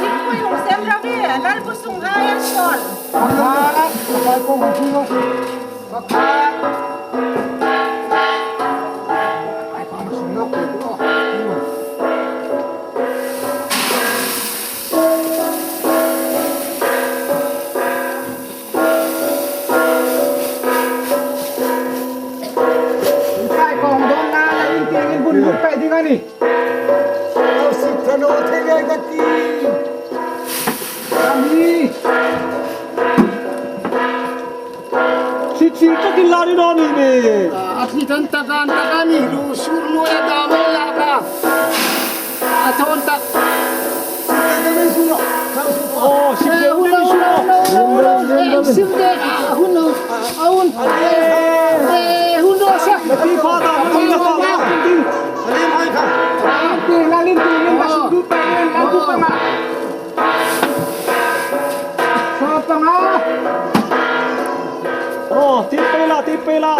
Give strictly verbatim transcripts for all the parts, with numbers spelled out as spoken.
Thingpui hung sem ro ie, Lalbu sunghai an sawl. Pakhat, pakhat kong hung pi lo. Pakhat. Ai, pakhat sung lo, kong lo. Inkai kong dawng na la in tieng in bun bun pei ding a nih. Au sik tha naw thei ngai ka ti. Ami. Chi chi ka ti la ni naw ni ni. A thi tan ta kan ta kan ni lu sur lu e da lo la ka. A thon tak. Oh, sik de, hun lo, hun lo, hun lo, hun lo, hun lo. Sik de, hun lo, hun. Eh, hun lo sa. Ti pa ta, ti pa ta. Lalin ti, lalin ti, lalin ti, lalin ti, lalin ti. Oh, ti pela, ti pela.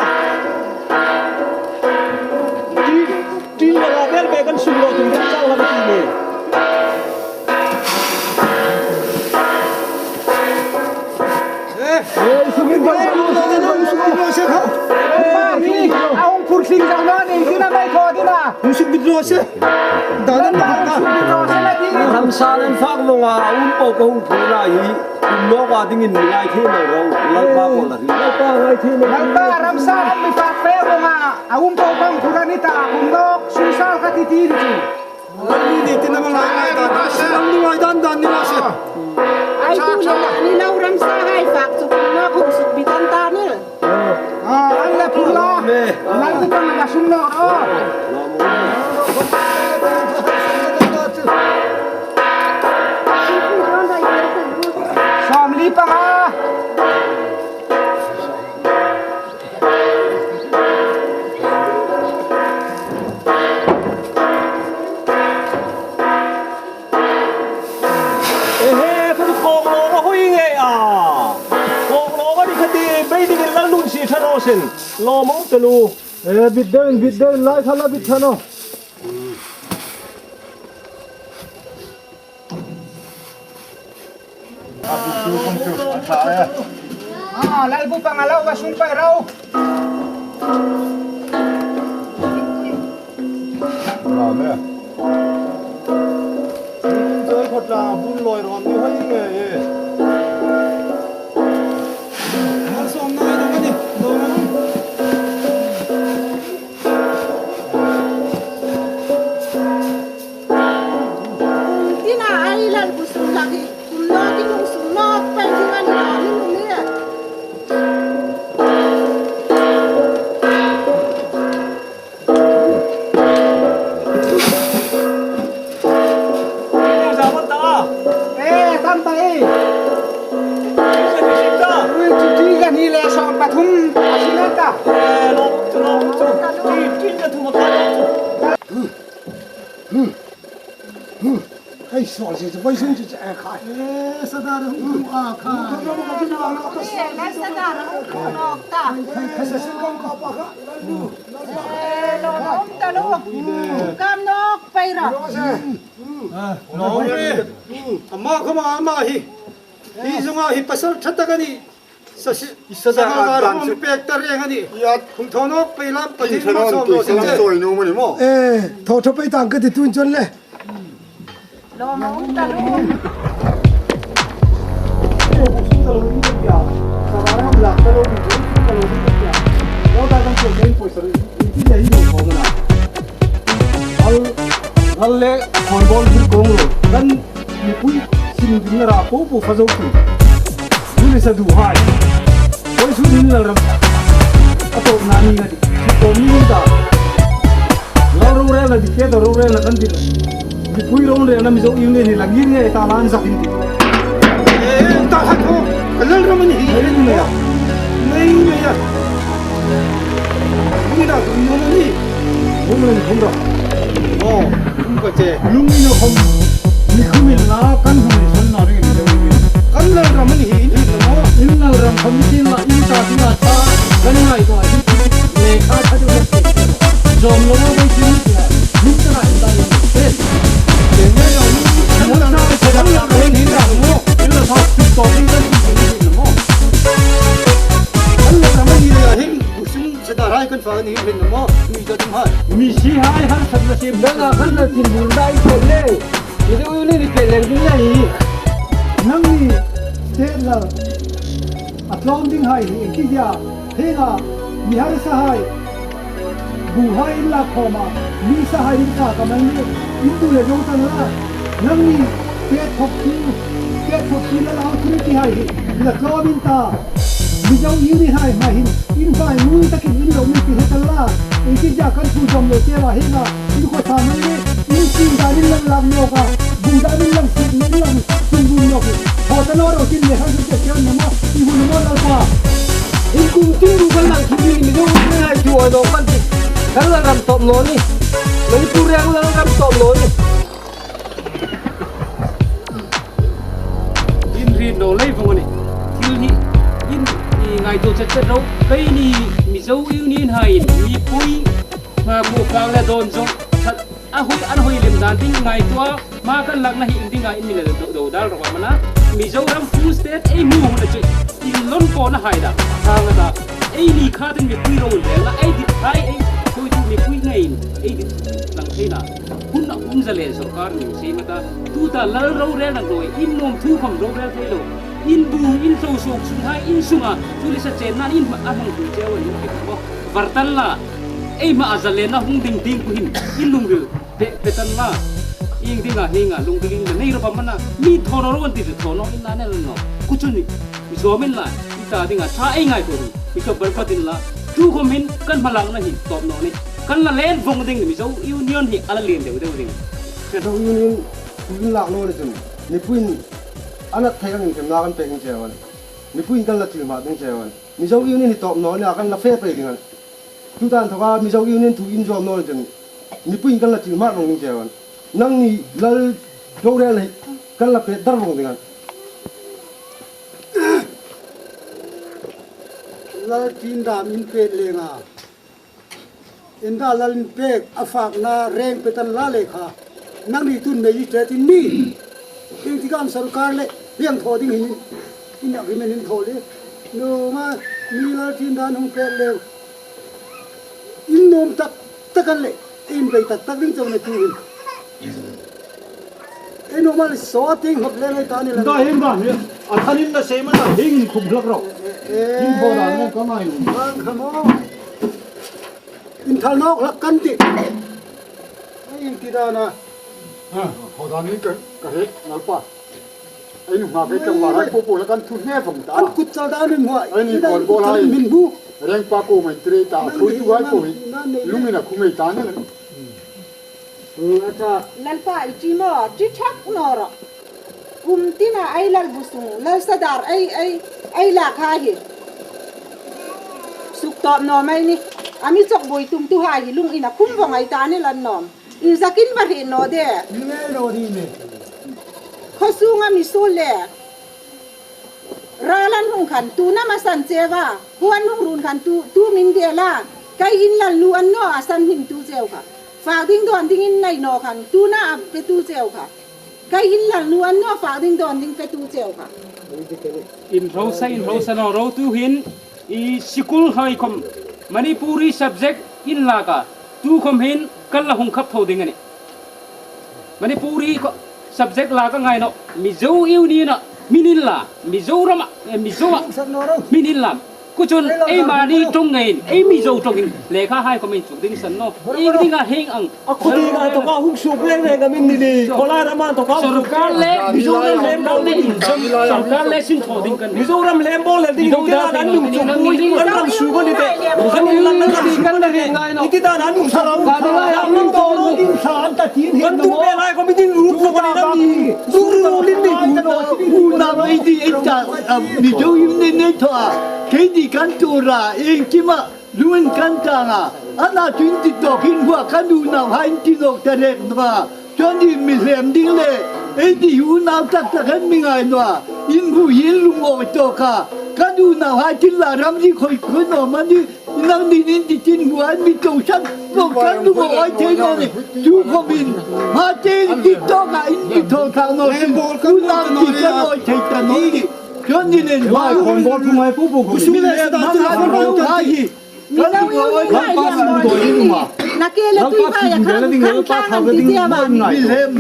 Ti Tin la la bel be kan sum lo tum kan chang la ka ti ni. Eh, eh, sum lo, sum lo, sum lo, sum lo, sum lo. Eh, ni, a hung phur sing jang lo ni, tina mai kho tina. Hung sik bit lo se. Dan dan dan. Hung sik bit lo se la ti ni. Ramsa len fak lo nga, um po ko hung phur la hi. Um lo ka dingin mi ngai thei lo ro. Lalpa ko la ri. Lalpa ngai thei lo. Lalpa ramsa len mi fak pe lo nga. A um po kong khura ni ta, um nawk, sungsal ka ti ti ni chu. Ni ni ti na ma ngai ngai ta, sal ni ngai dan dan ni ma se. Ai tu ni la ni lo ramsa hai fak chu, kum nawk hung suk bi dan ta ni. Ah, an la phur la. Lalpa ka sung nawk. Sawmli panga. Ehe, kha kawng lo a hui nge a. Kawng lo a ni kha ti, bei dingin Lalnunsi tha naw sin. Lo mo te lu. Eh, bit deuin, bit deuin, lai kha la bit tha naw. Ah, Lalbu panga lo va sung pei ro. Amen. Choi khawtlang bun loi rom ni hoi nge e. Mal som nai dong a ni, dong a ni. Tina ai Lalbu sung lak hi, kum nawk hi, kum sung nawk pei ding a ni, a ni ni. Eh, tam ta e. Ui, chu ti ka ni le sawm pathum, a si na ta. Eh, lo, lo, chu. Ti, ti ka thum ka. Hmm. Hmm. Hmm. Ei, suol si chu, voi sun chu, chu, eh, khai. Eh, Sadar hung tum a khai. Hung tum a khai. Eh, Sadar hung tum nawk ta. Khai, khai, sa sin kam ka pa kha. Eh, lo, lo, ta lo. Kam nawk pei ra. Ah, nawk ri. Ama khawma ama hi. Hi zunga hi pasal ṭha tak a nih. Sa si, sa sa sa sa pek ta reng a nih. Ya. Hung thaw nawk pei lam, Pathien hung thaw nawk pei lam. Eh, thaw thaw pei tang ka ti tun chun le. Lo ma um ta lo. Al, al le, kon bol di kong lo. Kan Mipui sin ding na ra po po fa zo tu. Duli sa du hai. Koi su din Lalram. A to na ni nga di. Su to ni ta. Lal rorel na di ke to rorel na kan di. Mipui rorel na Mizo Union ni la ngir nge ta lan za hin di. Eh, ta ha to. Lalram ni hi. Nei ni ya. Nei ni ya. Ni da du ni ni. Bung len bung ra. Oh. Lungina khom, mi khum inla kan hung ni son na ring ni. Kan Lalram ni hi in hin naw. In Lalram khom ni tin la, in ta tin la ta, kan ngai ko ai. Le kha tha du. Zom lo mo tin la. Ni ta la in ta in. Ni Lalram ni ta mo. In la ta tu to ni kan ni mo. Kan Lalram ni le hin. Sung sa da rai kan fa ni hin mo, mi ta tum hai. Mi si hai har sat na sim. Dang a kan na tin bul dai ko le. Ni de u ni ni pe leng ding lai. Nang ni state la. A tlawm ding hai ni ki dia. He nga mi har sa hai. Bu hai in la khoma. Mi sa hai in ka ka man ni. In tu le jong tan la. Nang ni state thok tu. State thok tu la authority hai hi. La tlawm in ta. Mizo Union hai hma hin, in hmai nui takin in lo mi ti heta la. In ti ja kan thu zom lo te la hi la. In ko sa mai le, in tin da min lang lang no ka. Bung da min lang sik min lang sung bung no ki. Ho ta no ro tin le han te ke no mo, i bu no mo la pa. In kum tin bu kan lang ki mi mi do ni hai tu a do kan ti. Kan la ram top no ni. Manipur yang la ram top no ni. In hriet naw lei vong a nih. Thil hi in, i, ngaituo chet chet ro. Keini Mizo Union hai in mipui hma bu kang le dawn zong. Khat a hoi, an hoi lem dan ding ngaituo. Hma kan lakna hi in dinga in mi le do, do dal ro mana. Mizoram full state ei hmu hun a chu. In lon ko na hai da. Thang a da. Eini kha tin mipui ro le la ei dit hai ei. Koi tu mipui ngai in. Ei dit lang thei na. Hun a hun za le sawrkar ni sei ma ta. Tuta lal rorel na doi, in nuom thu khom rorel thei lo. In bu, in tlo suok sunghai, in sunga, chu le sa chen nan in hma a hmang thu cheu a ni ti mo. Var tan la, ei hma a za le na hung ding ding ku hin, in lungril pe, pe tan la. Ieng dinga, hienga, lungril in nei ro pa mana, mi thaw naw ro an ti chu thaw naw in na ne lo naw. Ku chu ni, mi zawm in la, i ta dinga, ṭha ei ngaituo. Mi thaw bar pa tin la, tu khom hin, kan hma lakna hi, tawp naw ni. Kan la len vong ding ni, Mizo Union hi, a la len deu deu ding. Mizo Union, in lak naw ni chun, mipuiin, a nat thei ang in themna kan pek ding che a nih. Mipuiin kan la thil hma ding che a nih. Mizo Union hi tawp naw ni a kan la fe pei ding a nih. Tuta inthoka Mizo Union thu in zawm naw ni chun, mipuiin kan la thil hma vong ding che a nih. Nangni lal rorel hi kan la pet dar vong ding a nih. Lal tin dam in pet leng a. Inda lal in pek a fakna reng pe tan la le kha. Nangni tun mei i che tin mi. Ieng ti kan sawrkar le, hieng thaw ding hin. In agreement in thaw le. Nuom a, mi lal tin dan hung pek le. In nuom tak tak an le. In bei tak tak ding chau ne tu hin. Ei nuom a le saw ting hop le ngai ta ni la. Inda hin ba ni. A thanin la sei ma ta hin khum hlak ro. Eh, eh. In bo dan ne ka ngai. Ba khamo. In thal nawk hlak kan ti. Ei ti dan a. Ha, ho dan ni ka, ka he, ngal pa. Ei nu nga ke ka ma rai po po la kan thu ne vong ta. An kut chal dan min hua. Ei ni kon bo lai. Min bu. Reng pa ko mai tre ta. Thu tu ai ko hi. Lungin a khum ei ta ni la. Lalpa i ti maw, ti thak naw rawh. Kum tina ei lal bu sung, lal Sadar ei, ei, ei lak hai hi. Suk tawp naw mai ni. A mi chawk buoi tum tu hai hi lungin a khum vong ei ta ni la nuom. Inzakin va hriet naw de. Ni le lo ni le. Khaw sunga mi suol le ral an hung khan, tuna ma san cheu a, khaw an hung run khan tu, tu min de la, kei in lal nu an naw a san him tu cheu kha. Fak ding dawn ding in nei naw khan, tuna a pe tu cheu kha. Kei in lal nu an naw fak ding dawn ding pe tu cheu kha. Inhrosa, inhrosa naw ro tu hin, i sikul hai khom Manipuri subject in lak a, tu khom hin kan la hung khap tho ding a nih. Manipuri kho-, subject lak a ngai naw, Mizo Union-a hming inla, Mizoram-a, eh, Mizo-a hming inla. Kha chun ei mani ṭawng ngeiin, ei Mizo ṭawngin lekha hai khom inchuk ding san naw. Ieng dinga hieng ang. A khuti na to ka hung suk leng leng ka min ni li. Khola rama to ka hung suk. Sorkar le Mizoram lem bol ding, sorkar le sin tho ding kan. Mizoram lem bol le ding, Mizo da dan nung chu ku, an ram su ko ni te. Kan ni lan na kan su ko ni te. Iti da dan nung sa ram. Ka da ya min to lo ding sa an ta tin. Kan tu pe lai ko mi ding ru ko ni dan ni. Ru ru ni ni. U na mai di e ta, um, Mizo Union nei tho a. Kei di kan tu ra, e ki ma. Lung kan tang a, ana twenty tawk in hua kan unauhai in ti nawk ta rek naw a. Chuan in mi hlem ding le, ei ti unau tak tak an mi ngai naw a. In hu in lungawi tawk a, kan unauhai thil la ramri khoi khoi naw mani, nangnin in ti tin hua an mi to san, lo kan lungawi thei naw ni. Chu khawmin, hma te in ti tawk a, in ti thaw thlang naw sin, unau ti kan awi thei ta naw ni. Chuan in en hma, Mizo Union hai liam naw ni. Na ke le tui vai a khang khang khang an ti tia van ni.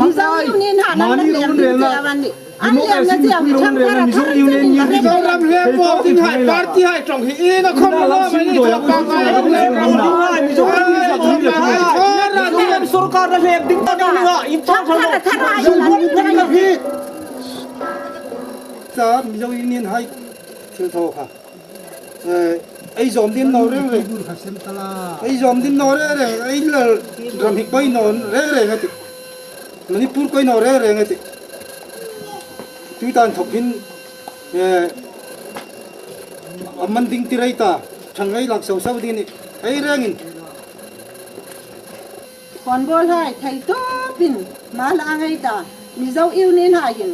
Mizo Union ha nang nang liam ti tia van ni. An liam na tia mi khang khang khang Mizo Union ni. Mizoram hlem bol ding hai party hai ṭawng hi in a khom lo mai ni ṭawng pang ngai lo le. Mizoram sorkar na hlem ding ta ding ni ha. In ṭawng khang khang khang hai. Cha Mizo Union hai thil thaw kha. Eh, ei zawm ding naw reng reng. Ei zawm ding naw reng reng, ei lal ram hi koi naw reng reng a tih. Manipur koi naw reng reng a tih. Tui tan thawk hin, eh, a man ding ti rei ta, ṭhang ei lak sau sau ding ni. Ei rengin. Puonbawl hai thei tawpin hma la a ngai ta, Mizo Union hai hin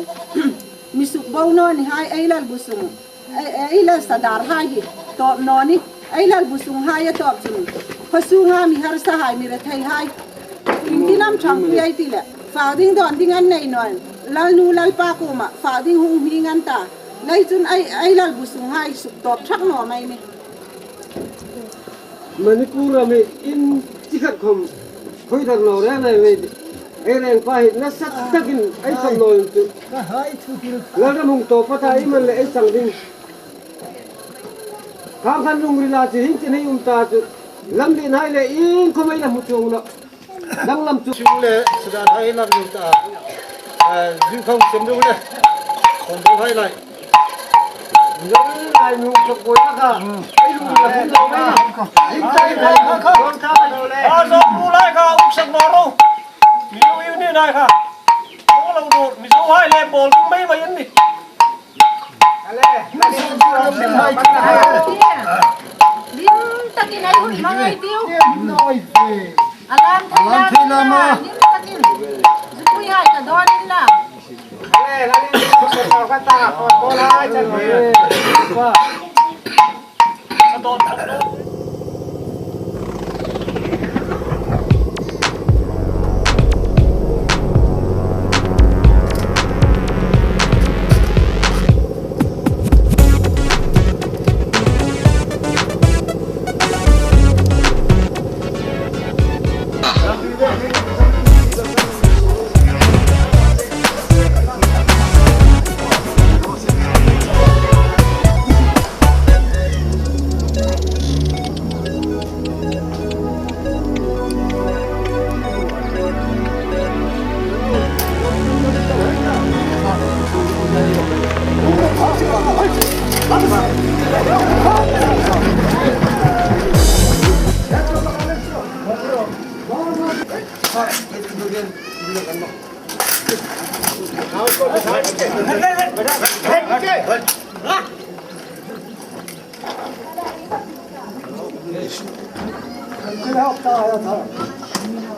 mi suk bo naw ni hai ei lal bu sung, ei, ei lal sadar hai hi tawp naw ni, ei lal bu sung hai a tawp chun khaw sunga mi harsa hai, mi rethei hai. Ieng tin am ṭhangpui ei ti le, fak ding dawn ding an nei naw, lal nu lal pa kuoma fak ding hung hming an ta, lei chun ei, ei lal bu sung hai suk tawp ṭhak naw mai ni. Manipur ram hi in chi khat khom khoi dar lo reng reng ei, ei reng pa hi nasa takin ei khom lo chu. Lal ram hung tawp a ta ei man le ei chang ding. Khang khan lungrila chi hin chi nei um ta chu. Lam lien hai le in khom ei la hmu chuong lo. Danglam chu. Chung le, sudan hai lam ni ta. Ah, zu khang sem dung le. Khom dung hai lai. Dung lai nu chu koi la kha. Ai lu la hun lo na. In tai lai kha kha. Don ta lo le. Ah, zo ru lai kha, uk sak no ru. Mizo Union hai kha. Ko lo ru, Mizo hai le bol dung mai mai an ni. Lim takin ei hun hmang ei tiu. A lam thei lam a. Lim takin. Zupui hai ka dawn in la.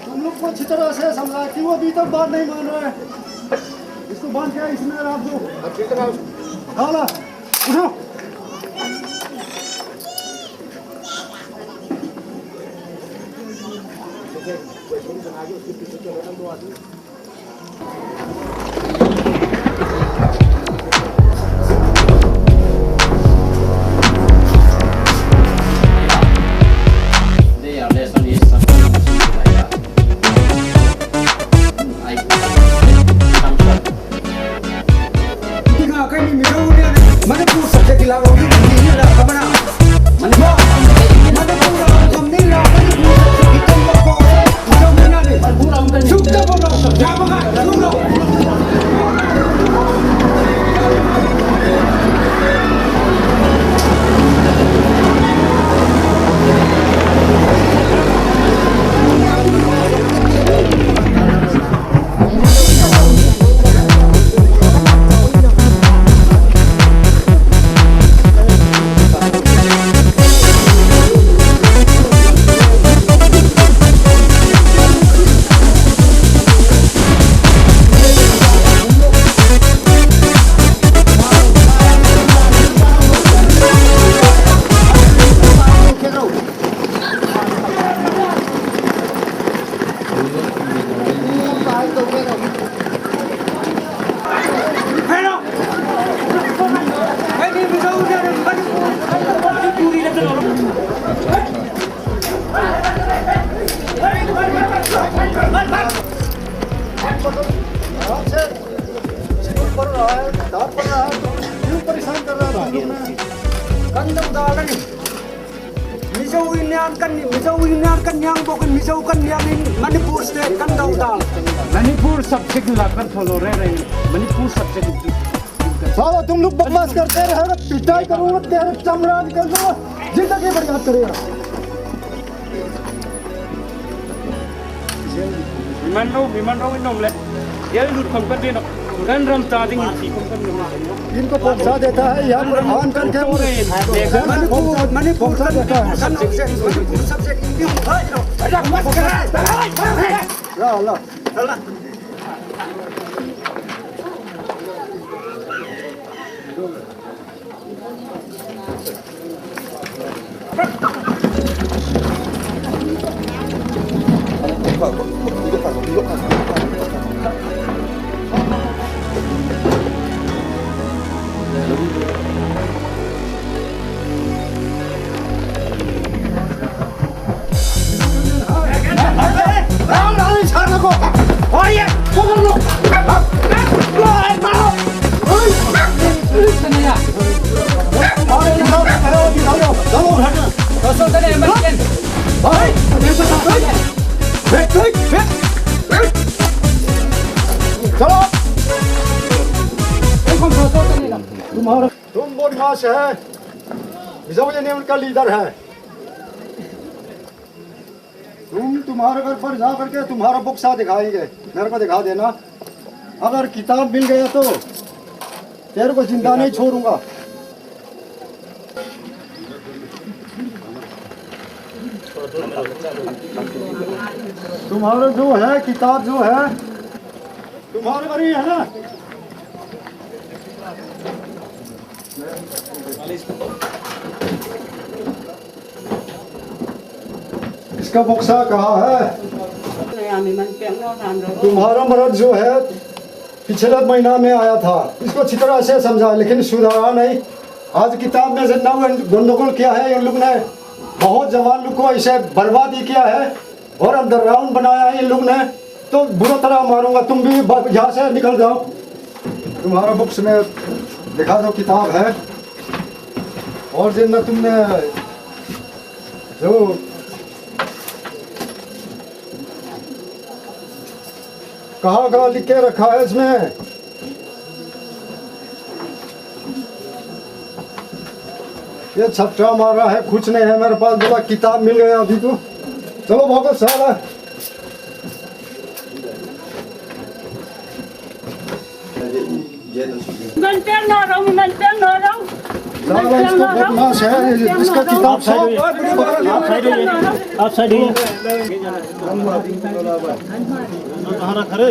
तुम लोग को अच्छी तरह से समझा कि वो अभी तक बात नहीं मान रहे हैं। इसको बांध के इसमें रख दो। डाला, उठाओ। Kan dau dal a nih. Mizo Union kan nih, Mizo Union kan ni ang bawk, Mizo kan ni angin Manipur State kan dau dal. Manipur subject la kan thaw naw rei rei. Manipur subject. साला तुम लोग बकवास करते रहेगा, पिटाई करूंगा, तेरे चमड़ा निकल जाएगा, जिंदगी बर्बाद करेगा। Miman ro, miman ro, in nom le. Ye lut khom kar de no. Ran ram ta ding in si khom kar de no. इनको पहुंचा देता है, यहाँ पर आन करके वो Manipur, Manipur पहुंचा देता है। Manipur subject, Manipur subject, Hindi hum bhai ro. अरे मत कर। ला, ला। तुम बदमाश है, मिजो यूनियन का लीडर है। तुम, तुम्हारे घर पर जा करके तुम्हारा बक्सा दिखाएंगे, मेरे को दिखा देना। अगर किताब मिल गया तो तेरे को जिंदा नहीं छोड़ूंगा। तुम्हारा जो है, किताब जो है, तुम्हारे घर ही है ना? इसका बक्सा कहाँ है? तुम्हारा मर्द जो है, पिछले महीना में आया था, इसको अच्छी तरह से समझा, लेकिन सुधरा नहीं। आज किताब में जितना गंडगोल किया है इन लोग ने, बहुत जवान लोग को ऐसे बर्बाद ही किया है। और अंडरग्राउंड बनाया है इन लोग ने, तो बुरी तरह मारूंगा, तुम भी ब-, यहाँ से निकल जाओ। तुम्हारा बुक्स में दिखा दो, किताब है। और जिन तुमने जो कहाँ कहाँ लिख के रखा है इसमें, ये छपटा मारा है, कुछ नहीं है मेरे पास, बोला किताब मिल गया अभी तो। चलो भागो साला। Manipur no rong, Manipur no rong. साला इसको बदमाश है, इसका किताब आप साइड होइए, आप साइड होइए, आप साइड होइए। कहाँ रखा रे?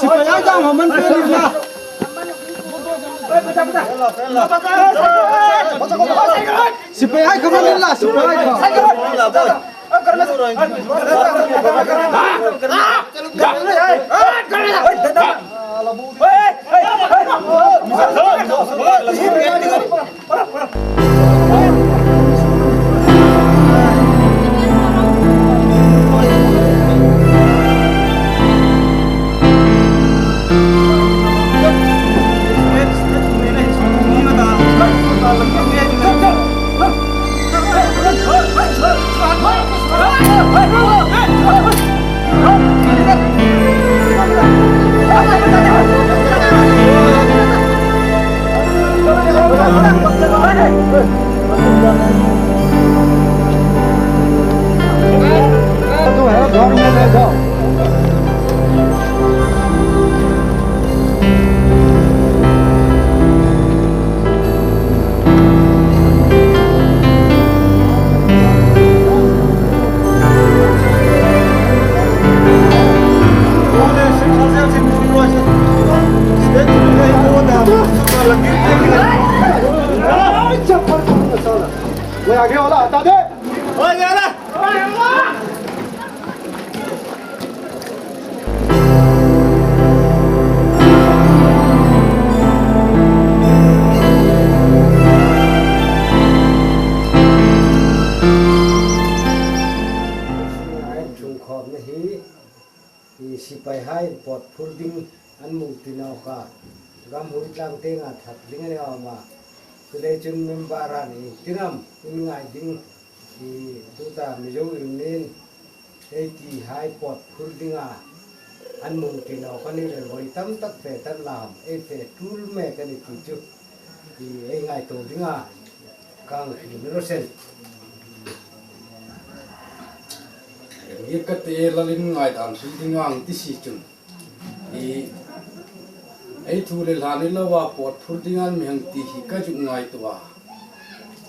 Sipai ai dang haman pe ni la. Sipai ai kha man ni la, sipai ai kha. I sipaihai pawt phur ding an mung ti nawk a, gam hui tlang tienga that ding a ni awm a. Chuleiin chun member-hai iengtin am in ngai ding, i tuta Mizo Union ei tihai pawt phur dinga an mung ti nawk a ni leh voi tam tak fe tan la, ei fe tul mek a ni ti chu i ei ngaituo dinga kan hril ni raw se. Hi ka ti, Lalin ngaidan hril ding ang ti si chun, i ei thu le hla ni loa pawt phur ding an mi hang ti hi ka zuk ngaituo a.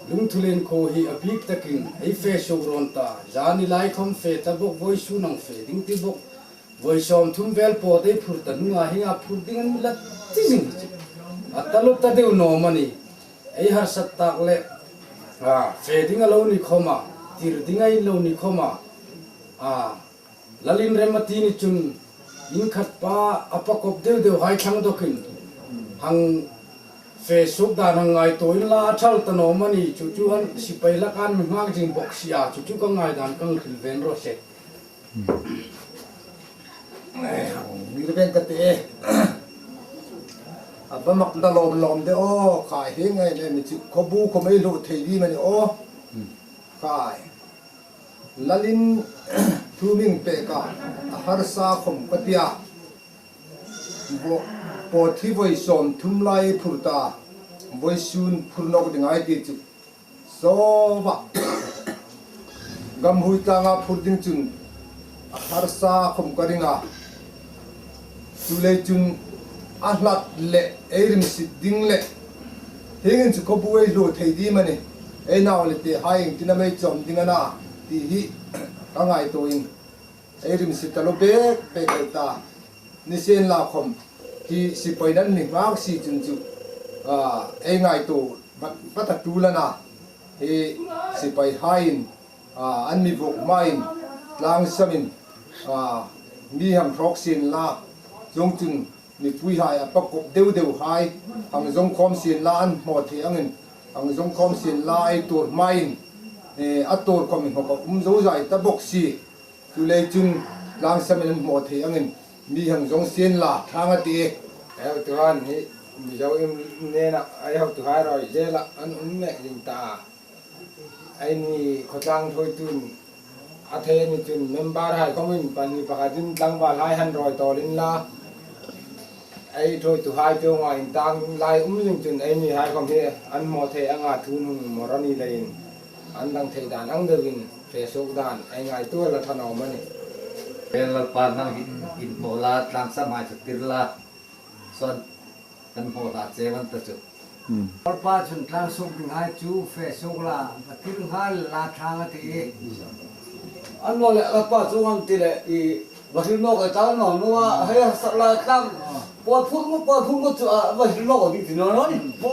Lungthulien khuo hi a bik takin ei fe suok rawn ta, zani lai khawm fe ta bawk, vawisun ang fe ding ti bawk. Voi sawmthum vel pawt ei phur ta hnunga hienga phur ding an mi la ti zing hi chu. A taluo ta deu naw am a ni. Ei harsat tak le, a, fe ding a lo ni khawma, tir ding a in lo ni khawma, a, Lalin rem a ti ni chun, inkhat pa a pakop deu deuhai thlang dawkin, hang fe suok dan hang ngaituo inla a thal ta naw am a ni, chu chu an sipai laka an mi nghak zing bawk si a, chu chu ka ngaidan kan hril ve raw se. Ni le ben ka ti e. A va mak ta lawm lawm de aw, khai hi ngai le mi chu khaw bu khaw mei lo thei di mani aw. Khai. Lalin thu mi pek a, a harsa khawm ka ti a. Bo, pawt hi voi sawmthum lai phur ta, vawisun phur nawk ding ei ti chu. Saw va. Gam hui tlanga phur ding chun a harsa khawm ka ring a. Chuleiin chun a hlat le ei rimsit ding le. Hieng hin chu khaw bu ei lo thei di mani. Ei nau le tehai iengtin am ei chawm ding a na ti hi ka ngaituoin. Ei rimsit ta lo bek bek ei ta. Nisienlakhawm hi sipai nan mi nghak si chun chu, a, ei ngaituo vat, vat a tul a na. Hi sipaihaiin, a, an mi vuok hmain, tlangsamin, a, mi hang hrawk sien la. Chuongchun mipuihai a pakop deu deuhai hang zawng khawm sien la an hmaw thei angin, hang zawng khawm sien la ei tuor hmain, e, a tuor khawm inhmawk a um zo zai ta bawk si. Chuleiin chun tlangsamin an hmaw thei angin mi hang zawng sien la thlang a ti e. Ei hotuhai hi Mizo Union-a ei hotuhai rawi zela an um mek zing ta. Eini khawtlang thuoituin a thei ni chun member-hai khawmin pahni pakhatin tlangvalhai han rawi tawl inla. Ei thuoituhai peuhai intang lai um zing chun einihai khawm hi an hmaw thei anga thu hung mawr a ni leiin an dang thei dan ang deuin fe suok dan ei ngaituo la ṭha naw am a ni. Lalpa nang hin inhmaw la, tlangsamhai chu tir la. Saw kan hmaw hla che van ta chu. Hmm. Lalpa chun tlang suok dinghai chu fe suok la, va tir nghal la thlang a ti e. An lo le, Lalpa chu an ti le, i, va hril nawk ei ta naw naw a, hei a sak la tlang. Pawt phur ngut, pawt phur ngut chu, a, va hril nawk a ding ti naw naw ni. Bo.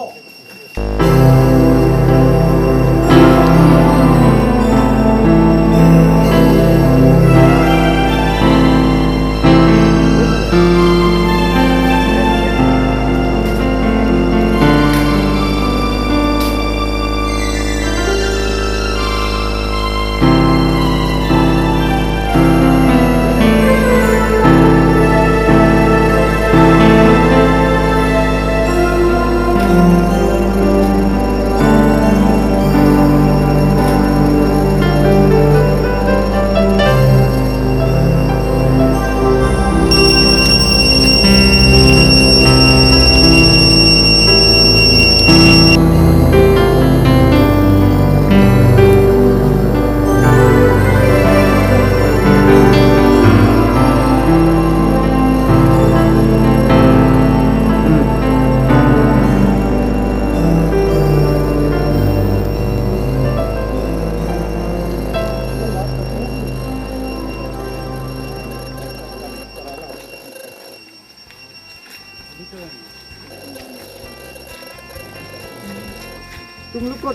तुम लोग को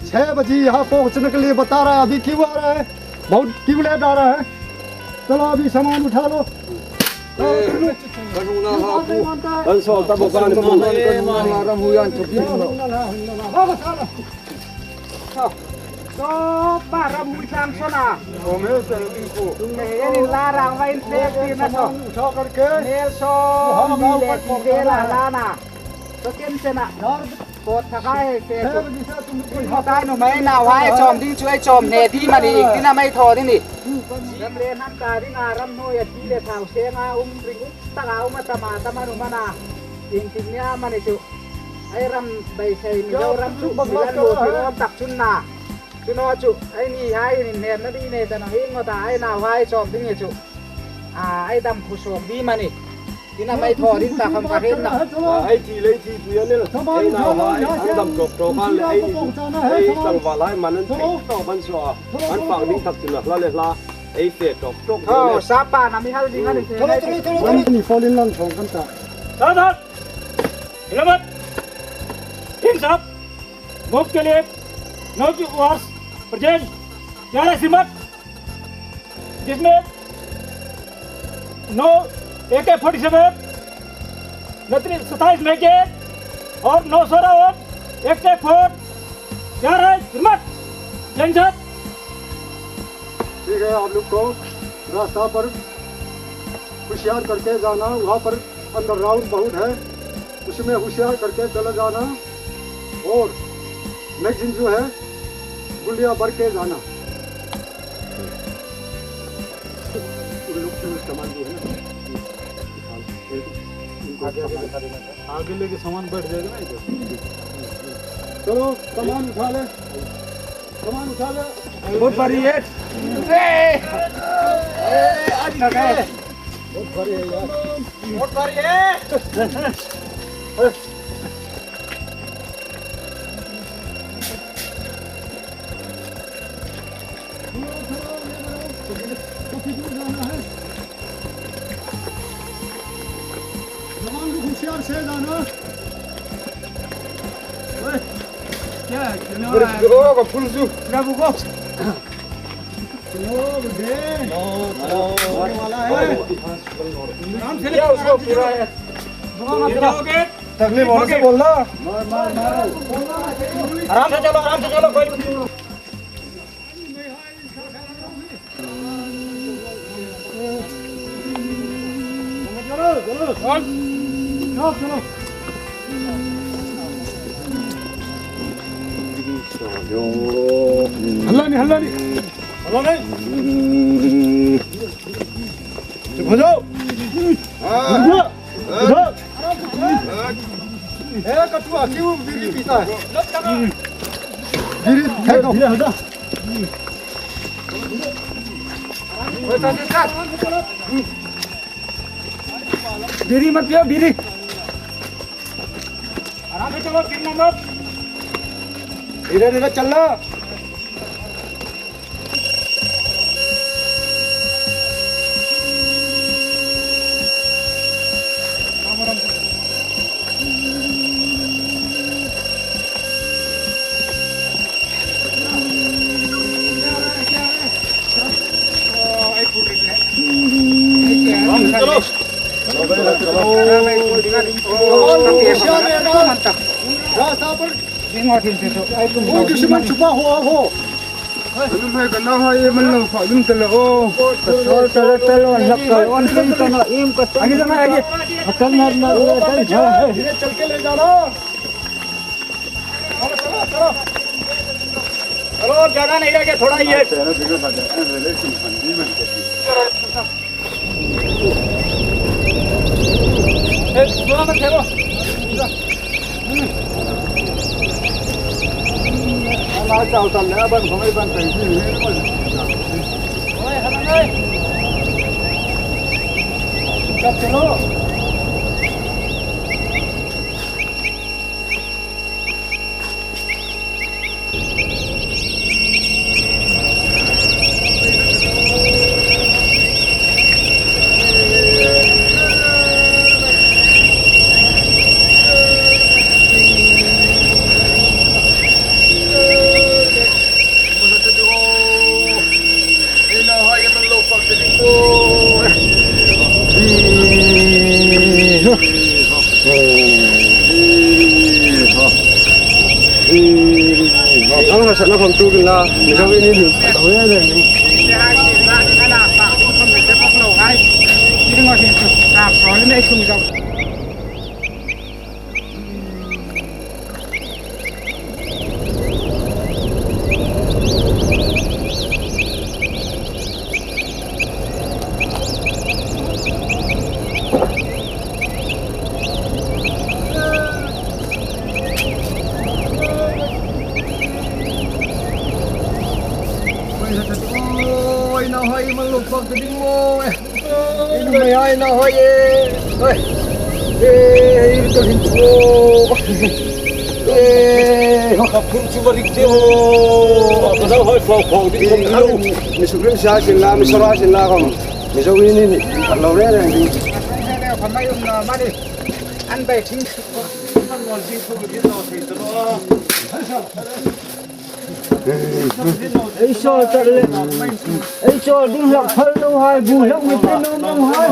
छह बजे यहाँ पहुँचने के लिए बता रहा है, अभी क्यों आ रहा है? बहुत क्यों लेट आ रहा है? चलो, अभी सामान उठा लो। चलो, तुम लोग। Saw pa ram hui tlang saw na. Tum he se in ko. Tum he in la rang vai in pek ti na saw. Uthao karke. Mel saw mi le ti ve la la na. Saw ken se na. Kot thakai he se tu. Ko tai nu mai na vai chom ding chu ai chom ne di ma ni. Ti na mai thaw di ni. Ram le han ta ding a ram hnuoia ti le thau se nga um ring um ta nga um ta ma ta ma nu ma na. Tin tin nia ma ni chu. Ai ram beisei mi lo ram chu mi lan lo ti lo tak chun na. Chu naw chu, ei ni hai in hnemna ding nei ta naw hi ngawt a, ei nauhai chawm ding hi chu. A, ei dam khu suok ding a nih. Tina mai thaw ding ta kham ka hriet naw. Ei thi le thi pui a ni la. Ei nauhai an dam tawk tawk a le ei ni. Ei tlangval hai man an thei tawk ban suok a. An fak ding tak chu na hla le hla. Ei fe tawk tawk. Thaw, sapa na mi hal ding a ni. Tholo, tholo, tholo, tholo. Ni folin lang thong kan ta. Sadan! Hilamat! Hands up! Move के लिए नौ की ओर प्रेजेंट ग्यारह सिमट, जिसमें नौ ए के forty seven, नतरी सत्ताईस मैगजीन और नौ सौ राउंड, एक टेक फोर, ग्यारह सिमट। Hands up! ठीक है, आप लोग को रास्ता पर होशियार करके जाना, वहाँ पर अंदर राउंड बहुत है, उसमें होशियार करके चला जाना। और मैगजीन जो है, गुल्लियाँ भर के जाना। उन लोग के सामान जो है ना, इनको आगे, आगे दिखा देना। आगे लेके सामान बैठ जाएगा ना इधर। चलो, सामान उठा ले, सामान उठा ले। बहुत भारी है। ए, ए, आज लगा है। बहुत भारी है यार। बहुत भारी है। जवान लोग होशियार से जाना। ओए, क्या है? क्यों नहीं हो रहा है? ओ, का फुल जू। क्या बुको? चलो, बुड्ढे। No, no. होने वाला है। आराम से क्या लेकिन, उसको आराम से पूरा चलो। है? घुमा मत, घुमा। तकलीफ होने से बोलना। मार, मार, मार। आराम से चलो, आराम से चलो, कोई हल्ला नहीं, हल्ला नहीं। हल्ला नहीं। चुप हो जाओ। हाँ। ए, कटुआ, क्यों बीड़ी पीता है? बीड़ी फेंको। बीड़ी मत पियो, बीड़ी। आराम से चलो, गिरना मत। धीरे धीरे चलना। वो दुश्मन छुपा हुआ हो। अरे मैं गला हूँ, ये मन लो, फालतू चलो। चलो, चलो, चलो, लग करो, उन तुम चलो, ईम को चलो। आगे जाना, आगे। असल में, में, में, में, धीरे चल के ले जाना। चलो, चलो, चलो। चलो, अब ज्यादा नहीं रह गया, थोड़ा ही है। ए, थोड़ा मत खेलो। हमारा चावल तल है, बन घुमाई बन पे। ओए, हलन ओए। चुपचाप चलो। Tukin la, Mizo in ni, lo ne ne ni. Oi, nau hai, man lo pak ta ding maw, eh. Oi, nau hai, nau hai, eh. Oi. Eh, ei, to hin chu. Eh, ho. Ka phun chu va rik te ho. Ka nau hai, fau, fau, ding, eh, khom lo. Mi sukrim sa sin la, mi sara sin la khom. Mizo in ni, ni. Lo re re ni. An bai thing. Ei saw tar le. Ei saw ding hlak phal lo hai, bu hlak mi pe lo lo hai.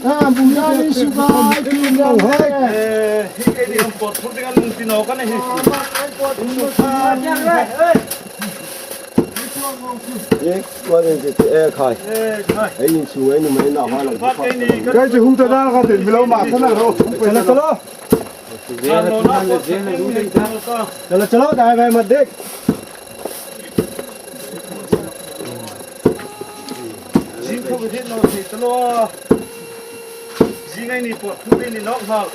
A, bu hlak mi su ka, ai, tu lo hai. Eh, hi ke ni am pot, pot ding an ti no ka ni hi. Ei, kuan in ti, eh, khai. Eh, khai. Ei, in su, ei, nu mai na ha lo. Kai chu hung ta da ka tin, mi lo ma ka na ro. Chalo, chalo. Chalo, chalo, dai bai mat dek. Jing ko ke no se chalo. Jing ai ni pot, ni nok hal.